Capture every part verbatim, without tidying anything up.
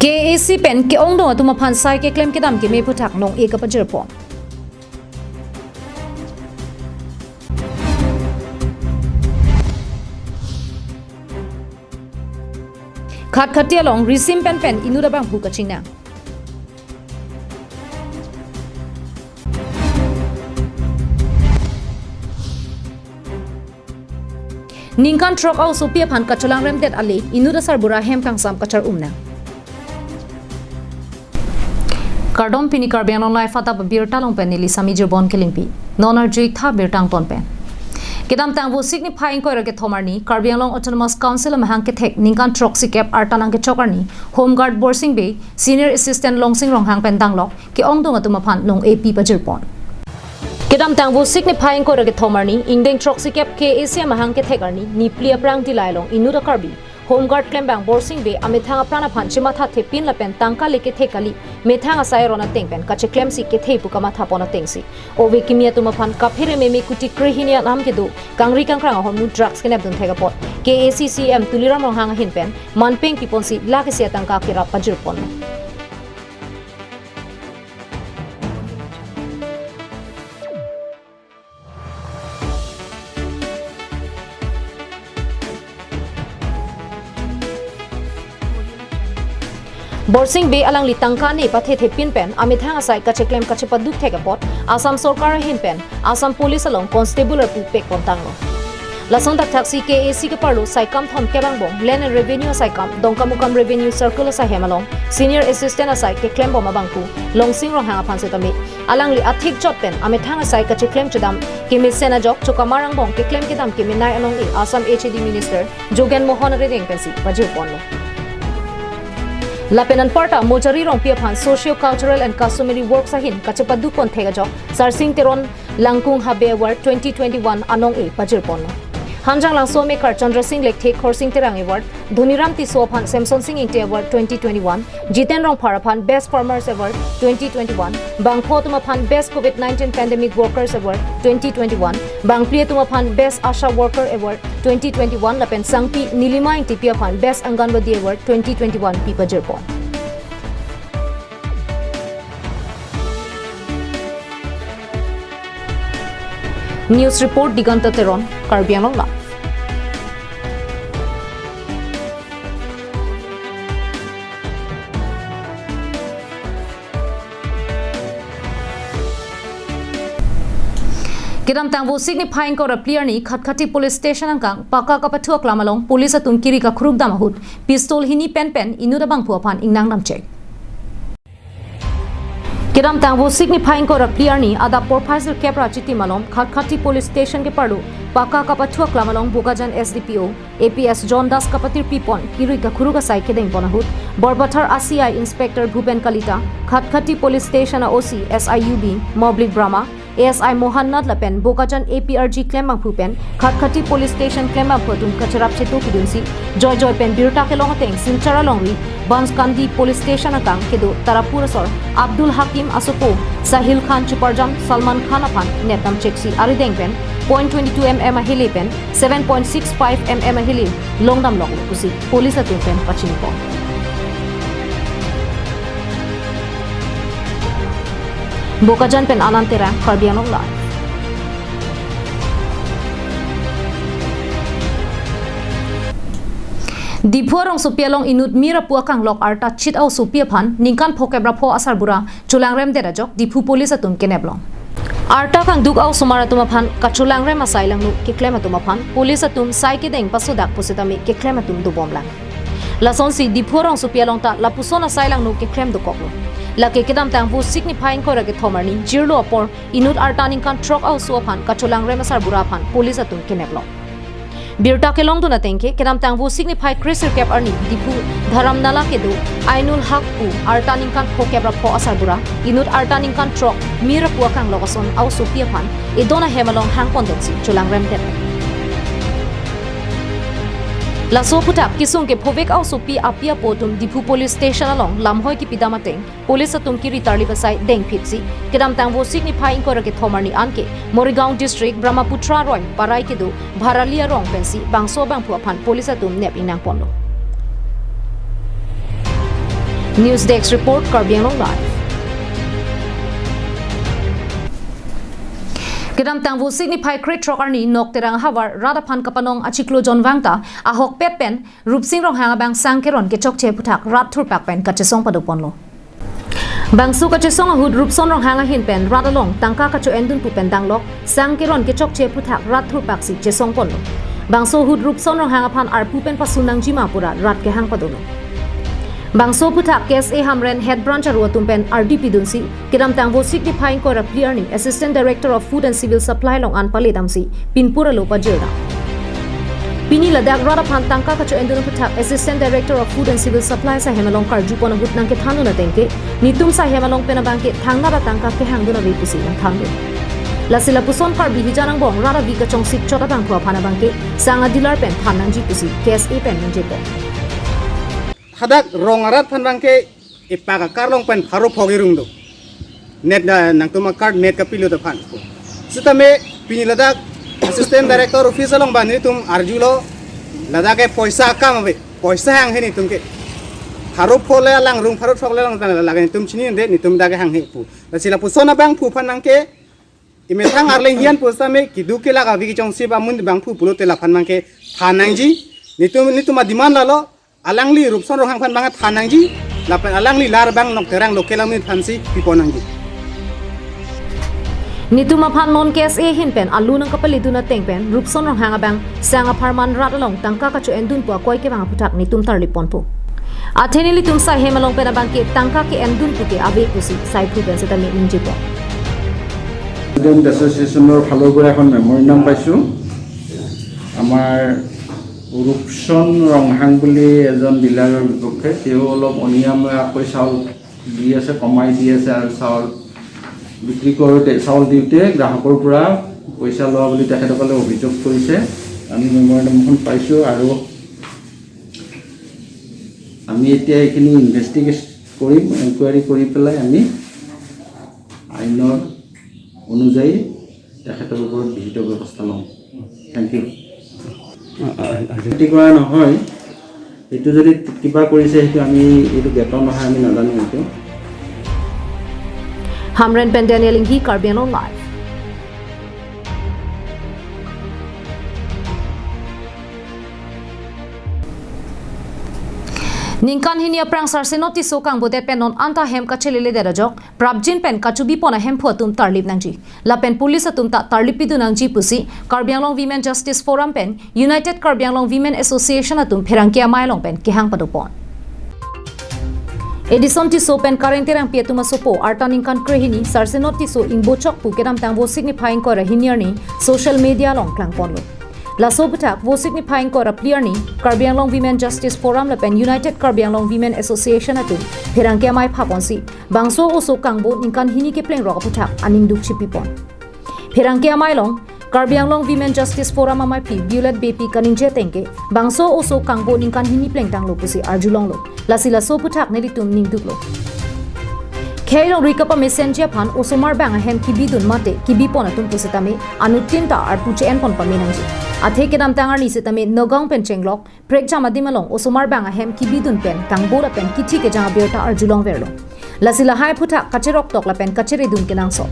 K A A C pen ke-ongdung atum aphan sai keklem kedam keme aphuthak nong-e kapajirpon. Khatkhati along risim penpen inut abangphu kachingnang. Ningkan throk a-osopi aphan kacholangremdet ale inut asarbura hem kangsam kachar-umnang. Kardom, pini Karbi Anglong Live adap abirta along pen neli Sami Jirbon Kelingpi. Non arju-ik tha birta angton pen. Kedamtang Vosik niphai ingkoi ra kethom arni, Karbi Anglong Autonomous Council amahang kethek ningkan throksikep arta nangkechok arni, Home Guard Borsing Bey, Senior Assistant Longsing Ronghang pen danglok ke-ongdung atum aphan nong-e pipajirpon. Kedamtang Vosik niphai ingkoi ra kethom arni, ingdeng throksikep K A A C amahang kethek arni, niphli aphrang Dillai along inut a-Karbi Home Guard klembang Borsing Bey amethang apran aphan chemathathepin lapen tangka le kethe kali, methang asai aron ateng pen kacheklemsi kethe pu kamathapon atengsi, ove kimi atum aphan kaphere meme kuti krehini anam kedo, kangri kangkrang ahormu drugs kenepdun thek apot K A A C C E M Tuliram Ronghang ahin pen manpeng piponsi lakh isi atangka kerap pajirpon. Borsing Bey alangli tangka ne pathethepin pen amethang asai kacheklem kachepaduk thek apot Assam Sorkar ahin pen Assam Police along constable arpu pekpon tanglo. Lason thakthaksi K A A C keparlo saikam thomkep angbong Land and Revenue asaikam Dongkamukam Revenue Circle asaihem along Senior Assistant asai keklembom abangphu Longsing Ronghang aphan setame alangli athik chot pen amethang asai kacheklem chedam kemesen ajok chokamar angbong keklem kedam kemenei anong-e Assam H A D Minister Jogen Mohan arideng pensi pajirponlo. Lapen anparta Mojari Rongpi aphan Socio Cultural and Customary Works ahin kachepadukpon thek ajok Sarsing Teron Langkung Habe Award twenty twenty-one anong-e pajirponlo. Hanjanglangso amekar Chandra Singh Lekthe Khorsing Terang Award, Dhoniram Tisso aphan Samson Singh Ingti Award twenty twenty-one, Jiten Rongphar aphan Best Farmers Award twenty twenty-one, bangpho atum aphan Best Covid nineteen Pandemic Workers Award twenty twenty-one, bangphli atum aphan Best ASHA Worker Award twenty twenty-one lapen sangpi Nilima Ingtipi aphan Best Anganwadi Award twenty twenty-one pipajirpon. News report, Diganta Teron, Karbi Anglong Live. Kedamtang Vosik niphai ingkoi ra phli arni Khatkhati Police Station angkang paka kapathu aklam along police atum kiri kakhuruk dam ahut pistol hini penpen inut abangphu aphan ingnang damchek. Kedamtang Vosik niphai ingkoi ra phli arni adap porphai sirkep ra chiti malom Khatkhati Police Station keparlo paka kapathu aklam along Bokajan S D P O A P S John Das kapatirpipon kiri kakhuruk asai kedengpon ahut Borpathar A C I Inspector Bhupen Kalita, Khatkhati Police Station a-O C S I U B Moblik Brahma, A S I Mohan Nath lapen Bokajan A P R G klembangphu pen Khatkhati Police Station klembangphu atum kacherap cheto kidunsi joijoi pen birta kelong ateng Silchar alongri Banskandi Police Station angkang kedo Tarapur asor Abdul Hakim asopo Sahil Khan Chuparjam Salman Khan aphan nepdam cheksi arideng pen point twenty two M M ahele pen seven point six five M M ahele longdamloklo pusi police atum pen pachinipon. Bokajan pen Anand Terang, Karbi Anglong Live. Diphu arongsopi along inut mir apu akanglok arta chit a-osopi aphan ningkan phokep ra pho asarbura cholangremdet ajok Diphu police atum keneplong. Arta kangduk a-osomar atum aphan kacholangrem asai langno keklem atum aphan police atum sai kedeng pasodak pusitame keklem atum dobomlang. Lasonsi Diphu arongsopi along ta lapuson asai langno keklem dokoklo. Lake kedamtang Vosik niphai ingkoi ra kethom arni jirlo apor inut arta ningkan throk a-oso aphan kacholangrem asarbura aphan police atum keneplong. Birta kelongdun ateng ke, kedamtang Vosik niphai kre sirkep arni Diphu Dharamnala kedo Ainul Haq pu arta ningkan phokep ra pho asarbura inut arta ningkan throk mir apu akanglok ason a-osopi aphan edon ahem along hangpondetsi cholangremdet. Laso aphuthak kesung kephovek a-osopi api apo atum Diphu Police Station along lamhoi kipidam ateng police atum kiri tarlip asai dengphitsi kedamtang Vosik niphai ingkoi ra kethom arni anke Morigaon District Brahmaputra Roin Parai kedo Bharali arong pensi bangso bangphu aphan police atum nep ingnangponlo. News Desk Report, Karbi Anglong Live. Kedamtang Vosik niphai krethrok arni Nokterang havar rat aphan kapanong achiklo jonvang ta ahokpet pen Rupsing Ronghang abang sang keron kechokche aphuthak rat thurpak pen kachesong padoponlo. Bangso kachesong ahut Rupson Ronghang ahin pen rat along tangka kacho-endun pu pen danglok sang keron kechokche aphuthak rat thurpaksi chesongponlo. Bangso ahut Rupson Ronghang aphan arpu pen pasun nangjima pura rat kehang padoponlo. Bangso aphuthak K S A Hamren Head Branch aru atum pen ardi pidunsi, kedamtang Vosik niphai ingkoi ra phli arni Assistant Director of Food and Civil Supply along an pale damsi pinpur alo pajir dam. Pini ladak rat aphan tangka kacho-endun aphuthak Assistant Director of Food and Civil Supply sahem along karjupon ahut nangkethandun ateng ke, netum sahem along pen abangke thangnat atangka kehangdun ave pusi nangthandun. Lasi lapuson Karbi hijan angbong rat avi kachongsik chot abangphu aphan abangke sang a-dealer pen than nangji pusi K S A pen ningjepo. Hadak rong arat aphan abangke epak a-card along pen pharo phok irung do. Net na nangtum a-card net kapilo ta aphan. Sitame pini ladak Assistant Director Office along abang netum arjulo, ladak ke poisa akam ave, poisa hanghe netum ke. Pharo phok le alang rung, pharo throk le alang tang, ladak netum chinine, netum dak ke hanghe pu. Lasi lapuson abangphu aphan abangke emethang arleng hian pusitame keduk kelak avi kechongsip amun abangphu pulote laphan abangke than nangji. Netum, netum a-demand lalo, alangli Rupson Ronghang aphan abang than nangji, lapen alangli lar abang Nokterang local amonit aphansi pipon nangji. Netum aphan non K S A ahin pen alu nangkapaledun ateng pen Rupson Ronghang abang sang apharman rat along tangka kacho-endun pu akoi kevang aphuthak netum tarliponpo. Athe nelitum sahem along pen abangke tangka ke-endun pu ke ave pusi saiphu pen setame ningjepon. Student এছ'চিয়েশ্যনৰ ফালৰ পৰা এখন মেমৰেণ্ডাম পাইছোঁ। আমাৰ ৰূপচন্দ ৰংহাং বুলি এজন ডিলাৰৰ বিপক্ষে, তেওঁ অলপ অনিয়মীয়াকৈ চাউল দি আছে, কমাই দি আছে আৰু চাউল বিক্ৰী কৰোঁতে, চাউল দিওঁতে গ্ৰাহকৰ পৰা পইচা লোৱা বুলি তেখেতসকলে অভিযোগ কৰিছে। আমি মেমৰেণ্ডামখন পাইছোঁ আৰু আমি এতিয়া এইখিনি ইনভেষ্টিগেট কৰিম, এনকুৱাৰী কৰি পেলাই আমি আইনৰ অনুযায়ী তেখেতৰ ওপৰত বিহিত ব্যৱস্থা ল'ম। Thank you. খেতি কৰা নহয়, এইটো যদি কিবা কৰিছে, সেইটো আমি এইটো জ্ঞাত নহয়, আমি নাজানো এইটো। Hamren pen Daniel Inghi, Karbi Anglong Live. Ningkan hini aphrang Sarsenot Tisso kangbodet pen non anta hem kacheleledet ajok, prapjin pen kachubipon ahemphu atum tarlip nangji. Lapen police atum ta tarlip pidun nangji pusi Karbi Anglong Women Justice Forum pen United Karbi Anglong Women Association atum pherangke amei along pen kehang padopon. Edison Tisso pen Karen Terangpi atum asopo arta ningkan krehini Sarsenot Tisso ingbochok pu kedamtang Vosik niphai ingkoi ra hini arni social media along klangponlo. Laso aphuthak Vosik niphai ingkoi ra phli arni Karbi Anglong Women Justice Forum lapen United Karbi Anglong Women Association atum pherangke amei phaponsi bangso oso kangbo ningkan hini keplengrok aphuthak aning duk chipipon. Pherangke amei along Karbi Anglong Women Justice Forum ameiphi Violet Beypi kaningje ateng ke bangso oso kangbo ningkan hini plengtanglo pusi arjulonglo. Lasi laso aphuthak nelitum ningduklo. Khei longri kapamesenji aphan osomar bang ahem kibidun mate kibipon atum pusitame anuttin ta arpu che-enpon pame nangji. Athe kedamtang arni sitame Nagaon pen chenglok prekjam adim along osomar bang ahem kibidun pen kangbo lapen kithi kejang abirta arjulongverlo. Lasi lahai aphuthak kacheroktok lapen kacheredun kenangsot.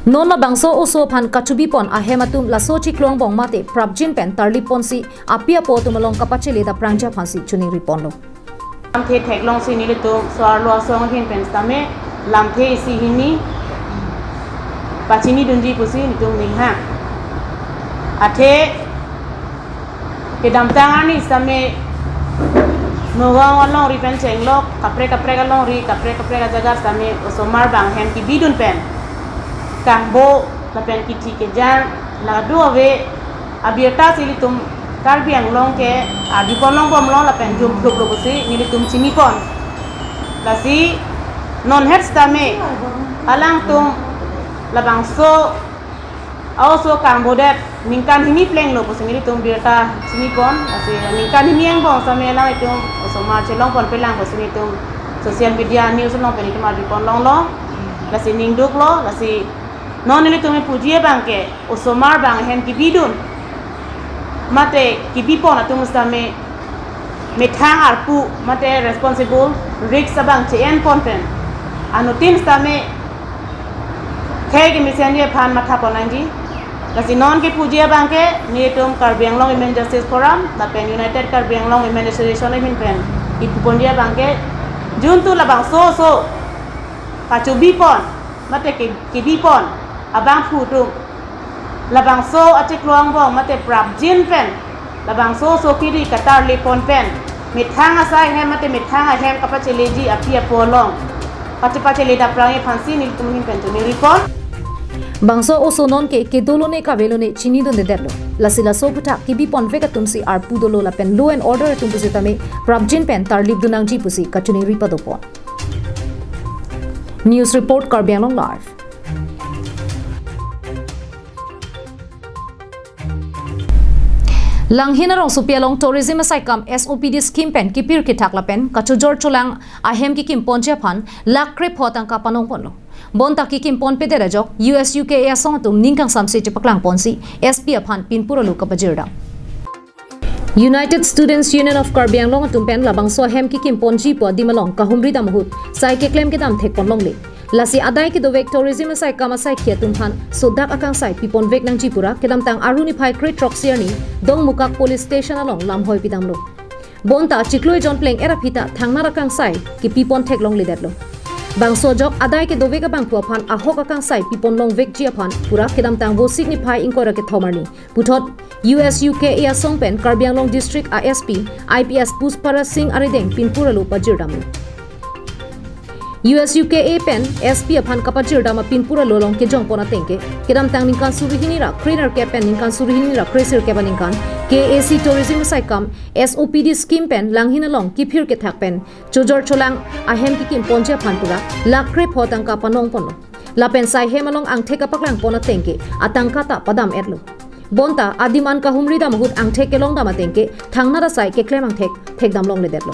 Non labangso oso aphan kachubipon ahem atum laso chiklo angbong mate prapjin pen tarlipponsi api apo atum along kapachele dapprangji aphansi choningriponlo. Lamthe theklongsi nelitum so-arlo asong ahin pen sitame lamthe isi hini pachinidunji pusi nelitum ninghang. Athe kedamtang arni sitame Nagaon alongri pen chenglok kaprek kaprek alongri kaprek kaprek ajaga sitame osomar bang ahem kibidun pen kangbo lapen kithi kejang la do-ave abirta si ilitum Karbi Anglong ke arjupon longbomlo lapen jumthruplo pusi nelitum chinipon. Lasi non het sitame alangtum labangso a-oso kangbodet ningkan hini plenglo pusi nelitum birta chinipon. Lasi ningkan hini angbong sitame alanglitum osomar chelongponpelang pusi nelitum social media news along pen nelitum arjupon longlo. Lasi ningduklo, lasi non nelitum puji abangke osomar bang ahem kibidun mate kibipon atum sitame methang arpu mate responsible risk abang che-en pon pen anuttin sitame khei kemesenji aphan matha pon nangji. Lasi non kepuji abang ke netum Karbi Anglong Women Justice Forum lapen United Karbi Anglong Women Association ahin pen kipu ponji abang ke juntu labangso oso kachobi pon mate ke, kebi pon abangphu atum labangso achiklo angbong mate prapjin pen labangso oso kiri katarlip pon pen methang asai hem mate methang ahem kapacheleji api apo along pati pachele daprangji aphansi nelitum ahin pen choningri pon. Bangso oso non ke kedolone kavelone chinidundedetlo. Lasi laso aphuthak kebi ponvek atumsi arpu dolo lapen law and order atum pusitame prapjin pen tarlipdun nangji pusi kachoningri pado pon. News report, Karbi Anglong Live. Langhin arongsopi along tourism asaikam S O P D scheme pen kipir kethak lapen kachojor cholang ahem kekim ponji aphan lakh krepho atangka panong ponlo. Bonta kekim ponpedet ajok U S U K A asong atum ning kangsamse chepaklang ponsi S P aphan pinpur alo kapajirdam. United Students Union of Karbi Anglong atum pen labangso ahem kekim ponji pu adim along kahumri dam ahut sai keklem kedam thek pon longle. Lasi adai kedovek tourism asaikam asaikhi atum aphan sodak akangsai pi ponvek nangji pura kedamtang Aru niphai kre-throksi arni Dongmukak Police Station along lamhoi pidamlo. Bonta chiklo ejon pleng-et aphi ta thangnat akangsai kepi pon thek longledetlo. Bangso ajok adai kedovek abangphu aphan ahok akangsai pi pon longvekji aphan pura kedamtang Vosik niphai ingkoi ra kethom arni puthot U S U K A asong pen Karbi Anglong District a S P I P S Pushpara Singh arideng pinpur alo pajirdamlo. U S U K A pen S P aphan kapajirdam apinpur alo along kejong pon ateng ke kedamtang ningkan suri hini ra krenerkep pen ningkan suri hini ra kresirkep aningkan K A C tourism asaikam S O P D scheme pen Langhin along kiphir kethak pen chojor cholang ahem kekim ponji aphan pura lakh krepho atangka panong ponlo. Lapen sai hem along angthek kapaklang pon ateng ke atangka ta padam-etlo. Bonta adim an kahumri dam ahut angthek kelong dam ateng ke thangnat asai keklem angthek thekdam longledetlo.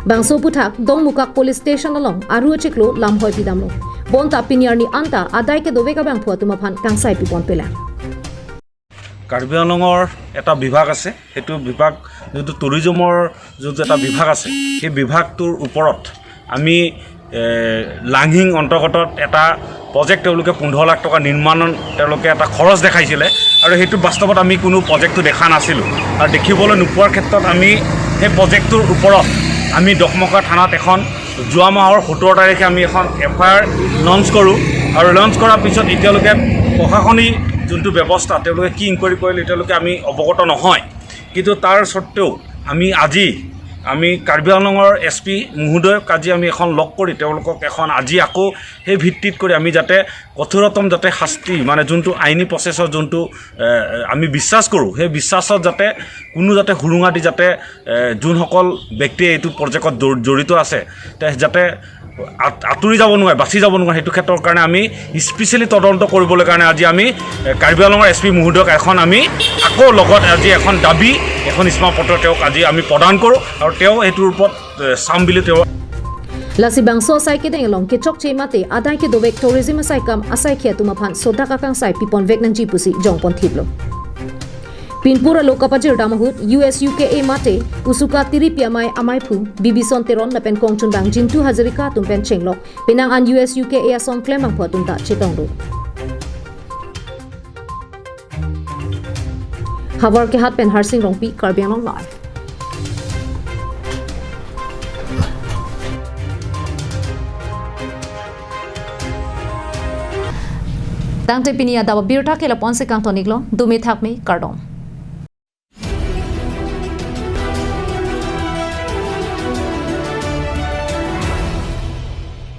Bangso aphuthak Dongmukak Police Station along Aru achiklo lamhoi pidamlo. Bonta pini arni anta adai kedovek abangphu atum aphan kangsai pi ponpelang. Karbi আংলঙৰ এটা বিভাগ আছে, সেইটো বিভাগ যোনটো টুৰিজমৰ যোনটো এটা বিভাগ আছে, সেই বিভাগটোৰ ওপৰত আমি, এ, লাংহিং অন্তৰ্গত এটা প্ৰজেক্ট তেওঁলোকে পোন্ধৰ লাখ টকা নিৰ্মাণৰ তেওঁলোকে এটা খৰচ দেখাইছিলে আৰু সেইটো বাস্তৱত আমি কোনো প্ৰজেক্টটো দেখা নাছিলোঁ আৰু দেখিবলৈ নোপোৱাৰ ক্ষেত্ৰত আমি সেই প্ৰজেক্টটোৰ ওপৰত আমি দহমুখা থানাত এখন যোৱা মাহৰ সোতৰ তাৰিখে আমি এখন এফ আই আৰ লঞ্চ কৰোঁ আৰু লঞ্চ কৰাৰ পিছত এতিয়ালৈকে প্ৰশাসনিক যোনটো ব্যৱস্থা তেওঁলোকে কি ইনকুৱাৰী কৰিলে এতিয়ালৈকে আমি অৱগত নহয়। কিন্তু তাৰ স্বত্বেও আমি আজি আমি কাৰ্বি আংলঙৰ এছ পি মহোদয়ক আজি আমি এখন লগ কৰি তেওঁলোকক এখন আজি আকৌ সেই ভিত্তিত কৰি আমি যাতে কঠোৰতম যাতে শাস্তি, মানে যোনটো আইনী প্ৰচেছৰ যোনটো, এ, আমি বিশ্বাস কৰোঁ, সেই বিশ্বাসত যাতে কোনো যাতে সুৰুঙা দি যাতে, এ, যোনসকল ব্যক্তিয়ে এইটো প্ৰজেক্টত জড়-, জড়িত আছে, তে যাতে আত-, আঁতৰি যাব নোৱাৰে, বাচি যাব নোৱাৰে, সেইটো ক্ষেত্ৰৰ কাৰণে আমি স্পেচিয়েলি তদন্ত কৰিবলৈ কাৰণে আজি আমি, এ, কাৰ্বি আংলঙৰ এছ পি মহোদয়ক এখন আমি আকৌ লগত আজি এখন দাবী, এখন স্মাৰক পত্ৰ তেওঁক আজি আমি প্ৰদান কৰোঁ আৰু তেওঁ সেইটোৰ ওপৰত, এ, চাম বুলি তেওঁ Lasi bangso asai kedeng along kechokche mate adai kedovek tourism asaikam asaikhi atum aphan sodak akangsai pi ponvek nangji pusi jong pon thiplo. Pinpur alo kapajirdam ahut U S U K A mate Usuka Tiripi amei ameiphu Bibison Teron lapen kongchunbang Jintu Hazarika atum pen chenglok penang an U S U K A asong klembangphu atum ta chetonglo. Howraghat pen Harsing Rongpi, Karbi Anglong Live. Tangte pini adap abirta ke lapu-ansi kangton-iklo, dome thakme, kardom.